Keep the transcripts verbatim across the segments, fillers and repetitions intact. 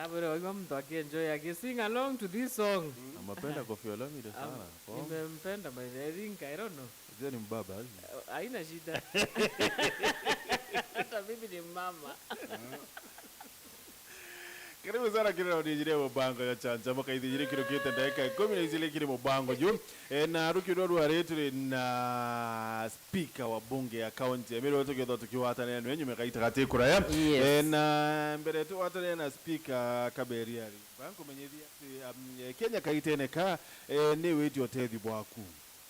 Abure waigua mtu akienjoy aki sing along to this song. Amependa Koffi Olomide sana. Am- Kwa- Nimempenda by the, I think, I don't know. Unajua ni mbaba, eh? Eh, haina shida. Hata mimi ni mama. Karibu sana kiri raundi ijiri ya mubango ya Chancha, mwaka ithijiri kirukite ndagika ikumi na ijiri kiri mubango ju. E, na rukiu rwa rwari turi na speaker wa bunge ya county ya Meru, tukithwa tukiwatanira nwe nyuma gaita gati kuraya. Yes. E, na mbere tugwatanire na speaker Kaberia ri, bankumenyithia ati, um, e, Kenya kaitene ka, e, ni witi utethio bwaku.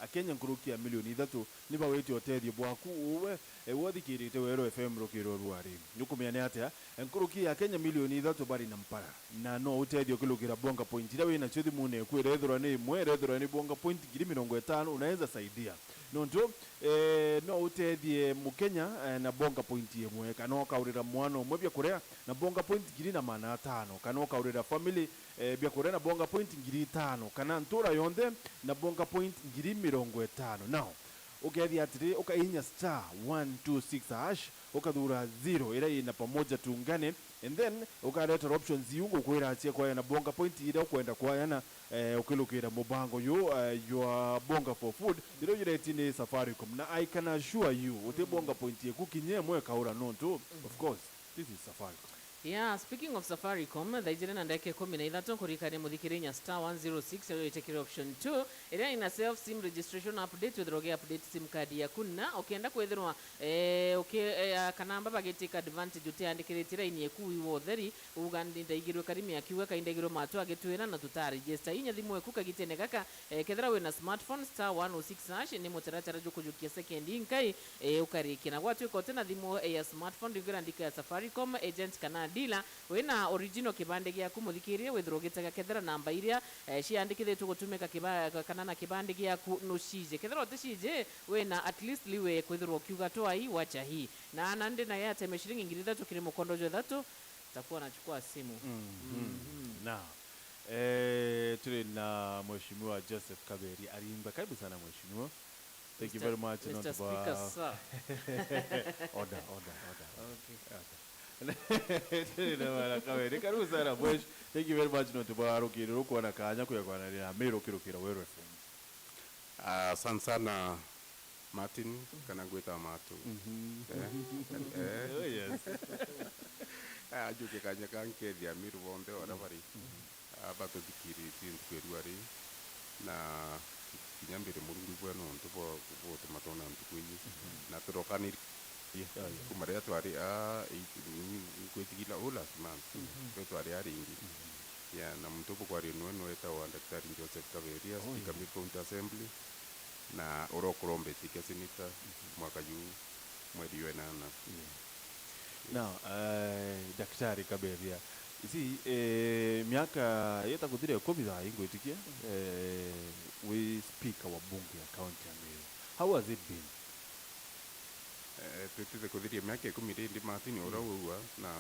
Akenya nkuruki ya milioni ithatu ni bawitie utethio bwaku uwe, e, wothikirite Weru F M rukiro rwari. Nukumenya ni atia? Nkuruki ya Akenya milioni ithatu bari na mpara, na no utethio ukilukira bonga point iria winacio thimune eku, irethirwa ni imwe, irethirwa ni bonga point ngiri mirongo itano, unaweza saidia. Nontu, e, no utethie Mukenya, e, na bonga point imwe, kana ukaurira mwana umwe biakuria na bonga point ngiri na maana atano, kana ukaurira family, e, biakuria na bonga point ngiri itano, kana ntura yonthe na bonga point ngiri mirongo itano. Now, ukethia atiri, ukainya star one two six hash, ukathura zero iria ina pamoja tuungane, and then ukaretera options iu ngukwira cia kwayana bonga point iria ukwenda kwayana, e, ukilukira mubango yu, e, jwa Bonga for Food, iria ujiretie ni Safaricom. Na I can assure you, uti bonga point yeku kinya imwe ikaura nontu, of course, this is Safaricom. Yeah, speaking of Safaricom, thaa ijiri na ndagika ikumi na ithatu, nkurikania muthikiriria star one zero six, iria witikire option two, iria ina self sim registration update, withirwa ugi update sim card yaku, na ukienda kwithirwa, eh, uki-, eh, kana amba bagitake advantage utiandikiritie raini eku wi wa utheri, uga ndi ndaigirwe Karimi akiuga kaindaigirwe matu agitwira na tuta register. Inya thimu eku kagitene gaka, eh, kethira wina smartphone, star one oh six hash, ni mutaratara jukujukia second inkai, eh, ukarikia. Na gwatwika utina thimu, eh, ya smartphone, ringira ndika ya Safaricom, agent kana dealer, wina original kibande giaku, muthikirie, withirwa ugitega kethira namba iria, eh, ciandikithitwe gutumika kiba-, kana na kibande giaku nucije. Kethira uticiije, wina at least liwe kwithirwa ukiuga twai wacha hii. Na ana ndi na Airtime ya shilingi ngiri ithatu kiri mukondo jwa ithatu, takuwa nachukua simu. Mhm. Mhm. Na, eh, turi na Mheshimiwa Joseph Kaberi Arimba. Karibu sana, Mheshimiwa. Thank you very much, Mister Speaker, sir. Order, order, order. Okay. Order. Turi na Bwana Kaberi. Karibu sana, Mheshimiwa. Thank you very much, nontu bwa rukiri rukwona kanya kuya kwanarira Meru kirukira Weru F M. Ah, asante sana, Martin, kana ngwita Matu. Mhm. Eh, eh. Oh, yes. Ah, njuke kanya ka nkethia Amiru bonthe bara bari. Mhm. Ah, batuthikiritie ntuku ya rua ri, na kinya mbire Murungu ibwe nontu bwa, bwa gutuma twona ntuku iji. Mhm. Na turokaniri. Yeah, yeah. Kuma riria twari a, i-, ni, ngwitigila u last month. Mhm. Riu twari a ringi. Mhm. Yeah, na muntu bukwaria nwe nwetawa Daktari Joseph Kaberia, oh, Speaker, yeah, Meru County Assembly, na urokorwa mbeti kia senator, mhm, mwaka juu mweri wa inana. Yeah. Now, eh, Daktari Kaberia, you see, eh, miaka yeta kuthira ikumi thaa ingwitikia, mhm, eh, wi speaker wa bunge ya county ya Meru. How has it been? Eh, twitite kuthiria miaka ikumi rindi, Martin, uria, mm, waugua, na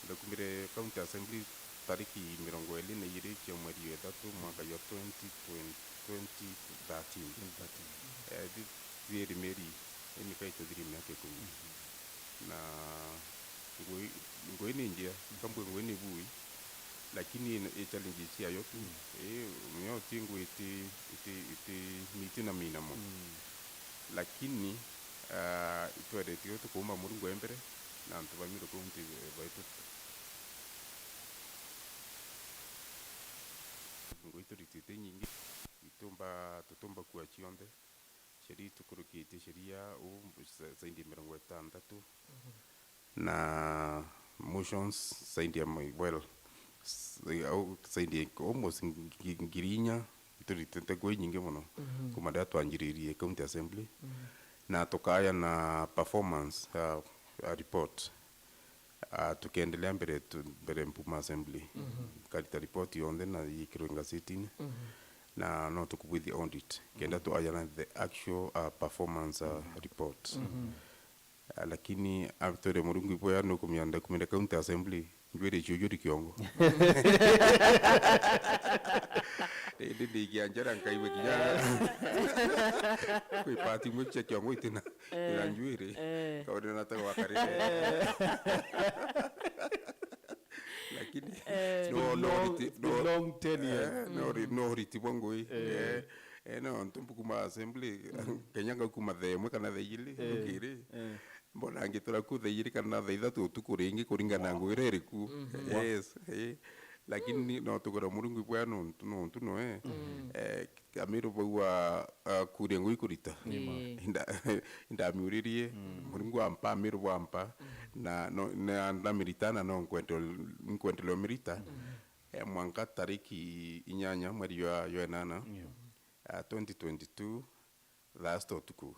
ndakumire County Assembly tariki mirongo iri na iri cia mweri wa ithatu mwaka jwa twenty twenty, twenty thirteen. Twenty thirteen. Eh, thi-, thieri mieri ini kai tuthirie miaka ikumi. Mhm. Na ngui, ngui ni njia, kambwe ngui ni bui, lakini i, i challenges ciayo tu. Mm. I, nio ti ngui iti, iti, iti miti na minamo. Mm. Lakini, ah, itweretie tukuuma Murungu e mbere, na antu ba Meru County baitu. Ngui turitite inyingi, itumba, tutumba kua cionthe. Sheria itukurukitie sheria u za-, zaidi ya mirongo itantatu. Mhm. Na motions zaidi ya mi-, well, s-, au zaidi ya almost ngi-, ngiri inya ituritite kwi nyingi mono. Mhm. Kuma riria twanjiririe County Assembly. Mhm. Na tukaya na performance, uh, uh, report. Ah, tukiendelea mbere tu, mbere Mpuma Assembly. Mhm. Nkarita report yonthe na yikirwe ngazetini. Mhm. Na no tukubwithie audit. Kenda, mhm, twayana the actual, ah, performance, ah, report. Mhm. Ah, lakini, ah, twire Murungu ibwea nukumia ndakumire County Assembly, njwire ciujuri kiongo. Indi ndigia njara nkaigua kinya kwi part imwe cia kiongo itina. Eh, ira njwiri, eh, kaurira na tega wakarire. Eh. Eh. No, no, long, riti-, the no, long tenure. Eh, no, ri-, no riti bwa ngui. Eh. Eh, eh, no, ntu mbukuma assembly, kenya ngaukuma thaa imwe kana thaa igiri, eh, ngiri. Eh. Mbona ngitura ku thaa igiri kana thaa ithatu utuku ringi kuringana na ngui iria iri ku. Yes, eh. Lakini ni-, no tugura Murungu ibwea nontu, nontu noe. Eh, Amiru bau a, a, kuria ngui kurita. Ni ma. Ii. Inda-, indamiuririe, Murungu ampa, Amiru bwampa, na no, na ndamirita na no nkwendelea, nkwendelea umirita. Eh, mwanka tariki inyanya mweri jwa, jwa enana, yeah, ah, twenty twenty-two, last utuku.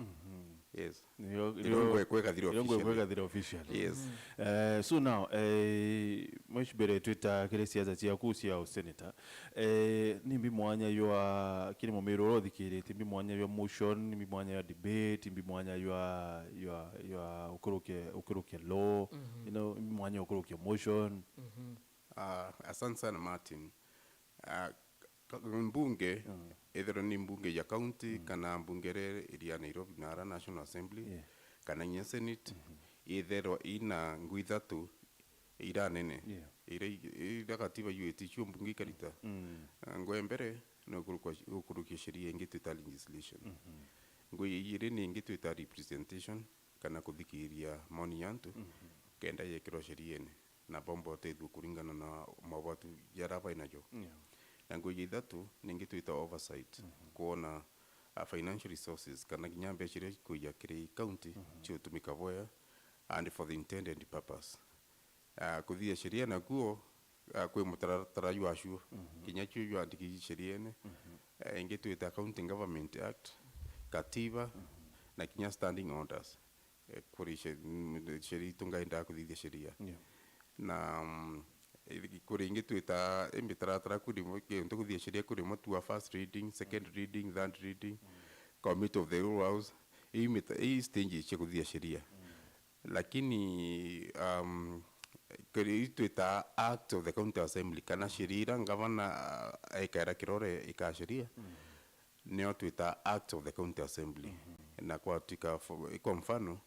Yes. Nio, nio ngwe-, kwekathira nio ngwe-, officially. Kwekathira officially. Yes. Eh, so now, eh, mwici mbere twita kiri siasa ciaku cia usenator, eh, nimbi mwanya jwa kiri Mumiru uria uthikiritie, nimbi mwanya jwa motion, nimbi mwanya jwa debate, nimbi mwanya jwa, jwa, jwa ukurukia, ukurukia law, you know, nimbi mwanya jwa ukurukia motion? Ah, asante sana Martin. Ah, ka-, mbunge, ethirwa ni mbunge ya county, kana mbunge iria iri ya Nairobi, nara National Assembly, yeah, kana nginya Senate, ethirwa ina ngui ithatu iria nene, yeah, iria i-, iria katiba yuite cio mbunge ikarita. Ah, ngui ya mbere ni gukuruka-, gukurukia sheria ingi twita legislation. Ngui ya iiri ni ingi twita representation, kana kuthikiria maoni ya antu, kenda yekirwa sheriene. Na bomba utethua kuringana na mawatu jaria bai najo. Yeah. Na ngui ya ithatu, ningi twita oversight, kwona, a, financial resources, kana kinya mbeca iria ikuija kiri county, ciutumika bwega, and for the intended purpose. A, kuthithia sheria nakuo, a, kwi mutaratara jwacio, kinya cio jwandiki sheriene. A, ingi twita County Government Act, katiba, na kinya standing orders. Eh, kuri she-, mm, sheria itu ngaendaa kuthithia sheria. Yeah. Na, mm, eh, kuri ingi twita, eh, mitaratara kuri mo-, kintu kuthithia sheria kuri mo tua first reading, second reading, third reading, committee of the whole house. Ii mita-, ii stages cia kuthithia sheria. Lakini, um, kuri ii twita Act of the County Assembly, kana sheria iria ngavana, ah, ekaira kirore ika sheria. Nio twita Act of the County Assembly. Na kwatuika fo-, kwa mfano,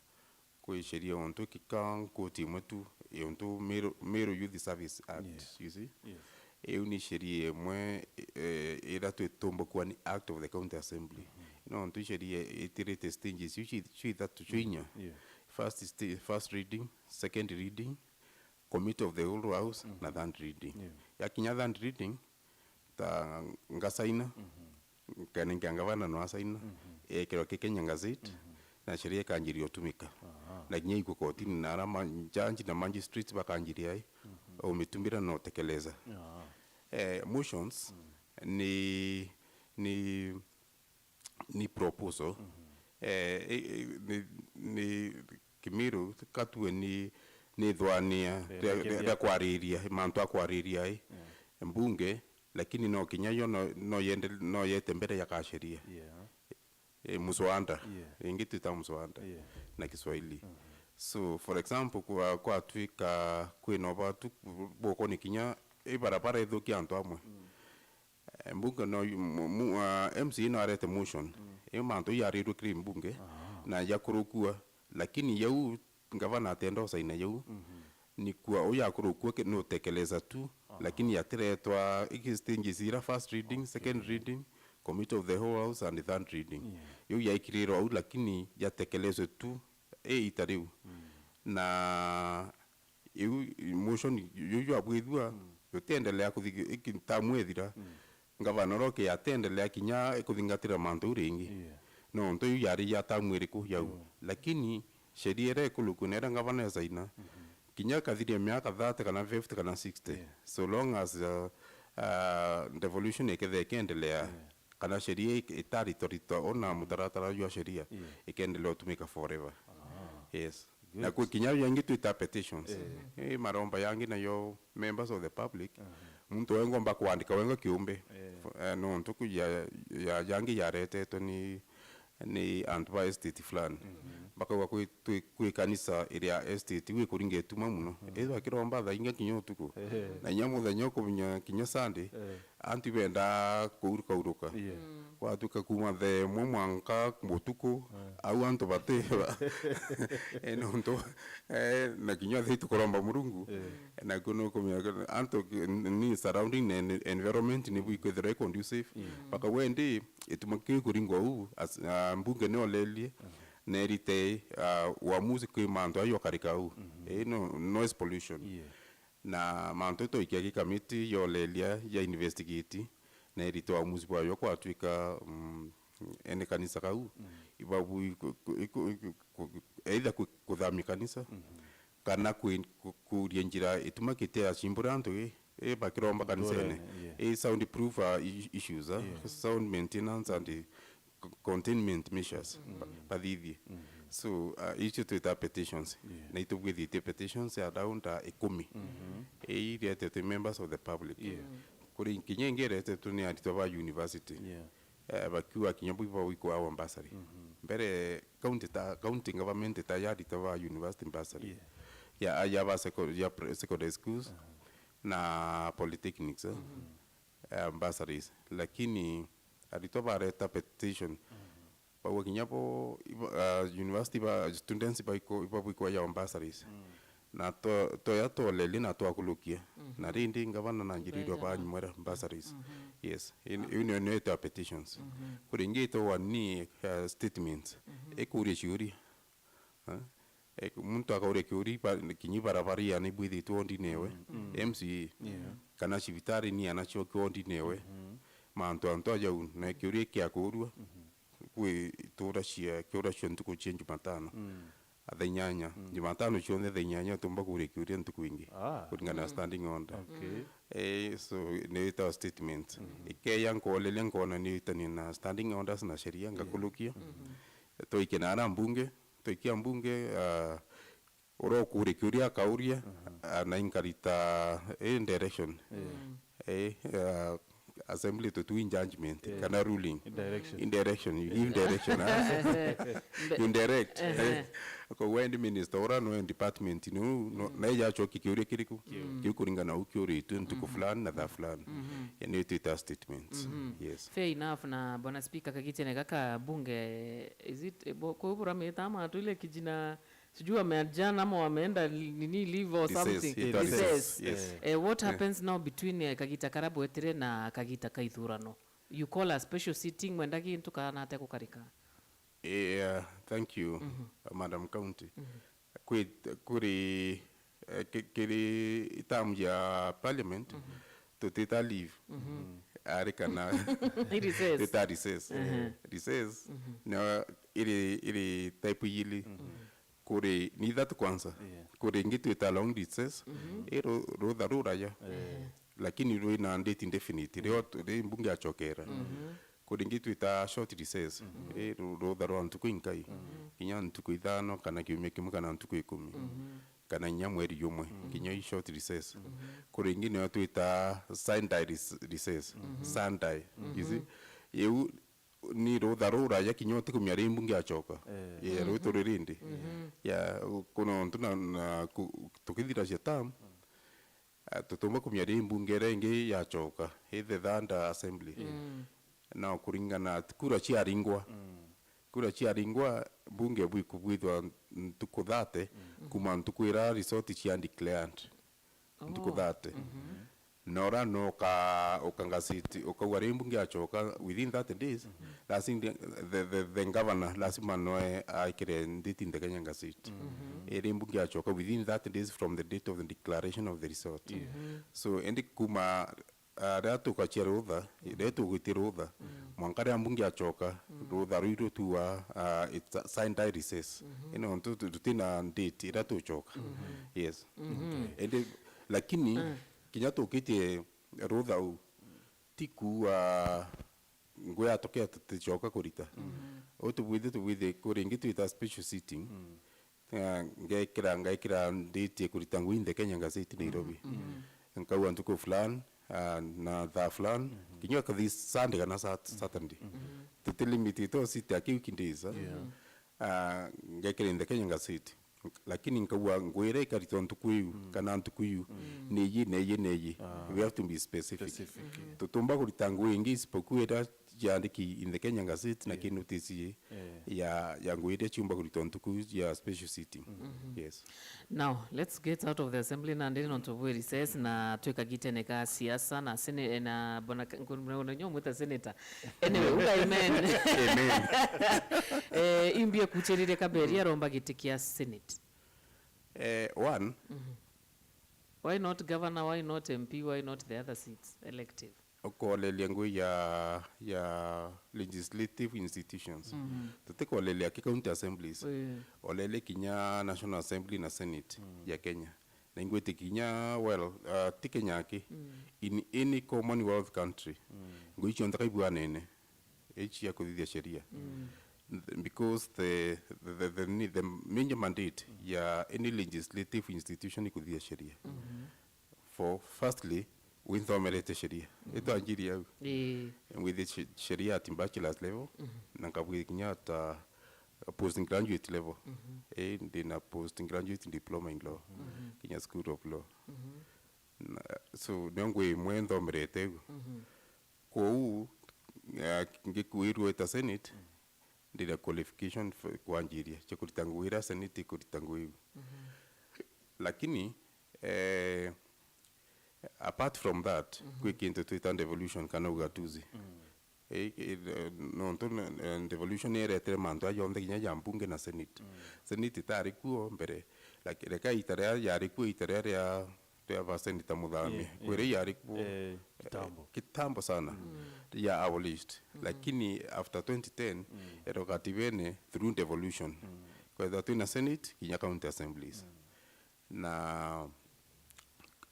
kwi sheria untu kika nkoti imwe tu, untu Meru, Meru Youth Service Act, yes, you see? Yes. Iu ni sheria imwe, eh, iria twitumbukua ni Act of the County Assembly. No untu sheria itirite stages iu ci-, cio ithatu, cio inya. Yeah. First sta-, first reading, second reading, committee of the whole house, na third reading. Yeah. Yakinya third reading, ta ngasaina, kana ngavana no asaina, ekirwa ki Kenya Gazette, na sheria ikanjiria utumika. Aha. Na kinya ikua kotini, na ara ma-, judge na magistrate bakanjiria ai, umitumbira na utekeleza. Aha. Eh, motions ni, ni ni proposal, eh, eh, eh, ni, ni Kimiru, katue ni, ni ithwania, eh, ria, ria, ria kwariria, mantu a kwariria, eh, mbunge, lakini no kinya yo no, no yende, no yete mbere ya kasheria. Yeah. Eh, muswanda. Yeah. Ingi twita muswanda, yeah, na Kiswahili. So, for example, kwa, kwatuika kwina ubatu bukoni kinya ibarabara ithukia antu amwe. Eh, mbunge no, mu-, mu-, ah, M C A no arete motion. Iyo mantu yarirwe kiri mbunge na yakurukua, lakini yau ngavana atenda usaina yau. Ni kwa uyakurukua ke-, nutekeleza tu, lakini yatiretwa iki stages ira first reading, second reading, committee of the whole house and third reading. Yeah. Yau yaikirirwa au, lakini yatekelezwe tu i ita riu. Na iu motion yu jwabwithua, jutiendelea kuthi-, iki tamu ithira. Ngavana uroke atiendelea kinya kuthingatira mantu au ringi. Yeah. Nontu iu yari ya tamu iriku yau. Lakini sheria iria ikulukua na iria ngavana esaina, kinya kathiria miaka thirty kana fifty kana sixty, yeah, so long as, uh, uh, devolution iketha ikiendelea, yeah, kana sheria ik-, itaritorito ona mutaratara jwa sheria, yeah, ikendelea utumika forever. Ah. Yes. Good. Na kwi kinya yangi twita petitions. Eh. Eh, maromba yangi nayo members of the public. Aha. Muntu wengomba kwandika wenga kiumbe. Eh. F-, eh, nontu ku ya, ya yangi yaretetwe ni, ni antu ba estate fulani. Mhm. bakauga kwi, twi, kwi kanisa iria estate iu ikuringa ituma mono. Mm. Ethwa kiromba thaa inga kinya utuku. Ehe. Na inya muthenya ukuminya kinya Sunday, eh, antu ibendaa kuuruka uruka. Yeah. Mm. Gwatuika kuuma thaa imwe mwanka utuku, eh, au antu bati ba-, eh, nontu, eh, na kinya thaa itukuromba Murungu, eh, nakuo nukumenya antu ki-, n-, ni surrounding na en-, environment nibu ikwithirwa i conducive. Yeah. Bakauga indi ituma kiu ikuringwa uu, as-, ah, mbunge niolerie, mm, nerite, ah, uamuzi kwi mantu ayo ukarika uu. Mhm. Eh, no, noise pollution. Yeah. Na mantu twaikia ki kamiti yoleria ya investigate, na irite uamuzi bwayo kwatuika, mm, ene kanisa kau, mm, ibabui ku-, ku-, iku-, iku-, ku-, either ku-, kuthamia kanisa, mhm, kana kwi-, ku-, kuria njira ituma kiti acimbura antu i, i bakiromba kanisene. Nturene, yeah. I sound proof, uh, i-, issues, uh, yeah, sound maintenance and co-, containment measures, mm, ba-, bathithie. Mm. So, uh, icio twita petitions. Yeah. Na itubwithitie petitions around, uh, ikumi. Mm-hmm. Iria iretetwe members of the public. Yeah. Mm. Kuri kinya ingi iretetwe ni aritwa ba university. Yeah. Eh, bakiuga kinya bwi bawikwa our bursary. Mm-hmm. Mbere, county ta, county government ta yaritwa ba university bursary. Yeah. Ya, ya ba seco-, ya pre-, secondary schools, uh-huh, na polytechnics, eh. Mm-hmm. Eh, bursaries, lakini aritwa bareta petition, mhm, bauga kinya bo, iba-, ah, university ba, students baiko-, ibabwikwa yao bursaries. Mm. Na to-, toya twolerie na twakulukia. Mhm. Na rindi ngavana na njiriro, Ngavana, banyumwera bursaries. Mhm. Yes. In-, ah, iu nio, nio ita petitions. Mhm. Kuri ingi itagwa ni, ah, statements. Mhm. Ikuria ciuria. Eh? Eh, muntu akauria kiuria, iba-, kinyi barabara iana ibwithitwe ondine ewe, mm, mm, M C A, yeah, kana cibitari ni iana ciokio ondine ewe. Mhm. Mantu antu ajau, na kiuria kia kurua, mhm, kwi itura cia, kiura cia ntuku cia Jumatano. Mm. Thaa inyanya. Mm. Jumatano cionthe thaa inyanya utumba kuria kiuria ntuku ingi. Ah. Kuringana na, mm, standing order. Okay. Eh, so, ni itawa statement. Mhm. Ikeya nkoleria nkona ni itania na standing orders na sheria, yeah, ngakulukia. Mhm. Twaikia na ara mbunge, twaikia mbunge, ah, uria ukuria kiuria akauria, mhm, ah, na inkarita, eh, direction. Yeah. Mm. Eh, ah, assembly to do in judgment, yeah, kana ruling. In direction. In direction, you give direction, ah. Mbe- You direct, ehe, eh. Koguo endi minister uria no department no, no, mm, na ijacokia kiuria kiriku? Kiu. Mm. Kiu kuringana na u kiuritwe ntuku, mhm, fulani na thaa fulani. Mhm. Yani twita statements. Mhm. Yes. Fair enough. Na Bwana Speaker, kagitene gaka bunge, is it, eh, bo-, kuu buramita ama atwile kijina, sijui wameajana ama wameenda li-, nini leave or recess, something? Ita recess. Recess. Yes. Eh, what, eh, happens now between, eh, kagita karia bwetire na kagita ka ithurano? You call a special sitting, mwenda gintu kana atia gukarika? Eh, uh, thank you, mhm, Madam County. Mhm. Kwi, kuri, eh, ki-, kiri term ya parliament, mhm, tutita leave. Mhm. Ari kana recess. Twita recess. Mhm. Recess, mhm, na iri, iri type ijiri. Mhm. Kuri ni ithatu kwanza. Yeah. Kuri ingi twita long recess. Mhm. I ru-, rutha ruraya. Yeah. Lakini rwina date indefinite. Rio tu-, ri mbunge acokera. Mhm. Kuri ingi twita short recess. Mhm. I ru-, rutha rwa ntuku inkai. Mhm. Kinya ntuku ithano kana kiumia kimwe kana ntuku ikumi. Mhm. Kana inya mweri jumwe. Mhm. Kinya i short recess. Mhm. Kuri ingi niyo twita Sunday rec-, recess. Mhm. Sunday. Mhm. You see? Iu ni rutha ruraya kinya utikumia ri mbunge acoka. Eh. Yeah, rwi turi rindi. Mhm. Ya, kuna untu na, na ku-, tukithiracia term, ah, tutumba kumia ri mbunge iria ingi yacoka, i the third assembly. Mm. Na kuringana kura ciaringwa. Mm. Kura ciaringwa, mbunge bwikubwithwa ntuku thirty, mm, kuma ntuku iria result cia declared. Ntuku thirty. Mhm. Na ura no uka-, ukangasiti, ukauga ri mbunge acoka within thirty days, mhm, lazima the, the, the, the governor lazima noe aikire nditi in the Kenya Gazette. Mhm. Iri mbunge acoka within thirty days from the date of the declaration of the result. Yeah. Mhm. So, indi kuma, ah, riria tukacia rutha, mhm, riria tugwitia rutha, mhm, mwanka riria mbunge acoka, mhm, rutha ruu rutua, ah, it's a signed recess. Mhm. Ino ntu tu-, tutina date iria tucoka. Mhm. Yes. Mhm. Okay. Indi, lakini, mm, kinya tukitie rutha u, ti kuuga ngui yatokea tuticoka kurita. Mhm. U tubwithi, tubwithi kuri ingi twita special sitting. Mm. Ah, ngekira, ngekira date ya kurita ngui in the Kenya Gazette Nairobi. Mhm. Nkauga ntuku fulani, ah, na thaa fulani, mhm, kinya kathi Sunday kana Sat-, mhm, Saturday. Mhm. Tuti limited to sit aki weekdays, ah. Yeah. Mhm. ah, ngekira in the Kenya Gazette. Lakini nkauga ngui iria ikaritwa ntuku iu, kana ntuku iu, ni iyi, na iyi, na iyi. We have to be specific. Specific, yeah. Tutumba kurita ngui ingi isipokuwa iria ciandiki in the Kenya Gazette na ki notice ya, ya ngui iria ciumba kuritwa ntuku ya special sitting. Yes. Now, let's get out of the assembly nandi nontu bwi recess na twikagitene ka siasa na sene-, na bona ka-, nku-, nku-, nku-, nyo mwita senator. Anyway, uga amen. Amen. Eh, imbia kuchirire Kaberia aromba giti kia Senate. Eh, one, why not governor, why not M P, why not the other seats elective? Ukolelia ngui ya, ya legislative institutions. Tutikolelia ki county assemblies. Eh. Olele kinya National Assembly na Senate ya Kenya. Na ingwiti kinya, well, uh, ti Kenya aki. In any Commonwealth country, ngui cionthe kaibwanene ici cia kuthithia sheria. Th-, because the, the, the, the, ni-, the major mandate ya any legislative institution ni kuthithia sheria. For firstly, winthomerete sheria. Itwanjirie au. Ii. With the she-, sheria at bachelor's level, na nkabwire kinya at, uh, postgraduate level. Eh, ndina postgraduate diploma in law, kinya School of Law. Na, so, nio ngui imwe nthomerete au. Kwou, eh, ngikwirua ita Senate, ndina qualification f-, kwanjiria cia kurita ngui iria Senate ikurita ngui iu. Lakini, eh, apart from that, kwi kintu twita devolution kana ugatuzi. Eh, eh, nontu, eh, devolution iretere mantu aa jonthe kinya ja mbunge na Senate. Senate itari kuo mbere, lak-, reka ita riria yari kuo, ita riria ria ria ba Senator Muthami. Ii, ii. Kwira yari kuo, eh, kitambo. Kitambo sana. Ya abolished. Lakini after twenty ten, eroka kativene through devolution. Kwethira twina Senate, kinya county assemblies. Na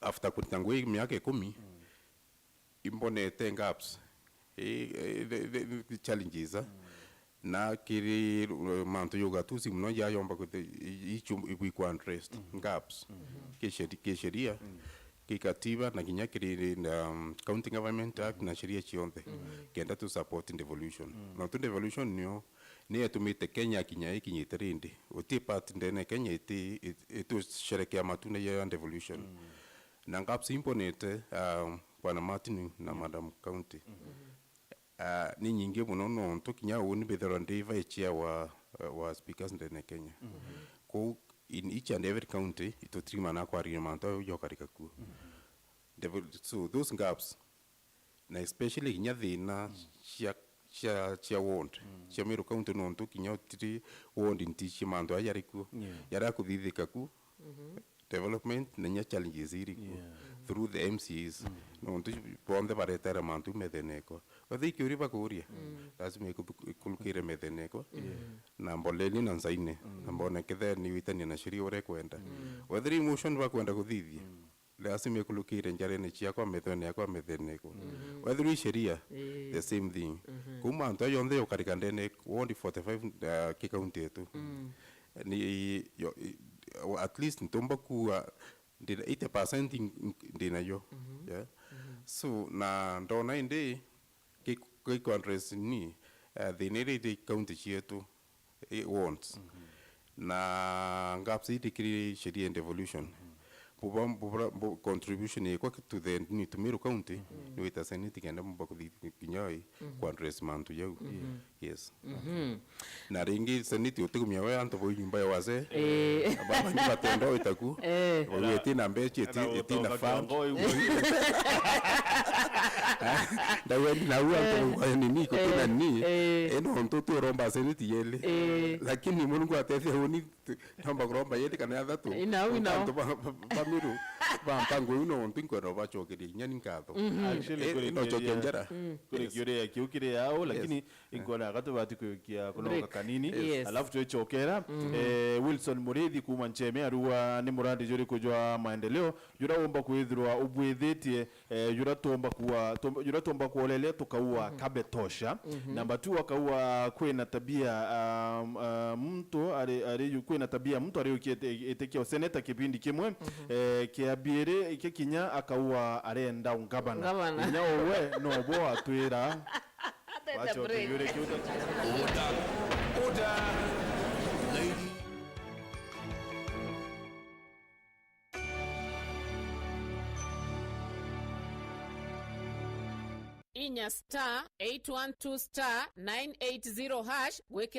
after kurita ngui miaka ikumi, imbonete gaps. Eh, eh, the, the, the challenges, ah. Na kiri, uh, mantu ya ugatuzi muno jayomba kwi-, i-, ichu-, ibwikwa addressed, gaps. Ki sheri-, ki sheria, ki katiba, na kinya kiri, um, County Government Act na sheria cionthe. Kenda tu support devolution. Nontu devolution nio, ni yatumite Kenya kinya ikinyite rindi. Uti part ndene Kenya iti, it-, itusherekea matunda ya devolution. Na gaps imbonete, um, Bwana Martin na Madam County. Ah, ni nyingi muno nontu kinya uu ni mbithirwa ndi vice chair wa, wa speakers ndene Kenya. Kou in each and every county, itutirimana kwariria mantu jau jokarika kuo. Devel-, so those gaps, na especially kinya thina cia, cia, cia ward, cia Meru County nontu kinya utiri ward ntici mantu aja jari kuo, jaria kuthithika ku, development na inya challenges iri kuo through the M C As. Nontu bonthe baretere mantu metheneko. Wethira ikiuria bakuria, lazima ikuthu-, ikulukire metheneko. Na mboleni na nsaine. Na mbone kethe ni witania na sheria uria ikwenda. Wethira i motion bakwenda kuthithia, lazima ikulukire njarene ciakwa, methene yakwa, metheneko. Wethira i sheria, the same thing. Kuma antu ayo onthe ukarika ndene ward forty-five, uh, ki county yetu. Ni, yo, i, at least ntumba kuwa ndina eighty percent in-, in-, ndinayo. Yeah. So, na ndona indi, ki, ki address ni, eh, thina iria iri county cietu, eh, wants. Na gaps iri kiri sheria and devolution. Buba, buba, bu-, contribution ikwa to the, ni to Meru County, ni wita senate kenda mumba kuthi kinyoi, ku address mantu jau. Yes. Na ringi senate utigumia we antu bo nyumba ya wazee. Eh. Baba ni batenda wita ku. Eh. Bo iti na mbechi, iti, iti na fund. Ndawe ni na ua antu bo nini, kutina ni. Eh. Ino ntu tu romba senate yeli. Eh. Lakini Mungu atethia uni, tu-, nomba kuromba yeli kana ya thatu. Ina u, ina u. Antu ba, ba, ba Meru, ba mpango uno ntu nkwenda bachokerie inya ni nkatho. Actually, eh, kuri ino chokia njara. Kuri kiuria kiu kiri yao, lakini inkwona gatubati kwikia kunoka kanini. Yes. Alafu twicokera, eh, Wilson Murithi kuma Ncheme arua ni murandi juriku jwa maendeleo, jura womba kwithirwa ubwithitie, eh, jura tuomba kuwa, tuomba, jura tuomba kuolelia tukaua kabe tosha. Namba two akaua kwina tabia, um, uh, mtu ari, ari, kwina tabia mtu ari ukiete itikia useneta kipindi kimwe, eh, kia biiri ikikinya akaua arenda ungabana. Ngabana. Kinya uwe no bo atwira. Atete break. Order. Order. inya star eight one two star nine eight zero hash gwikira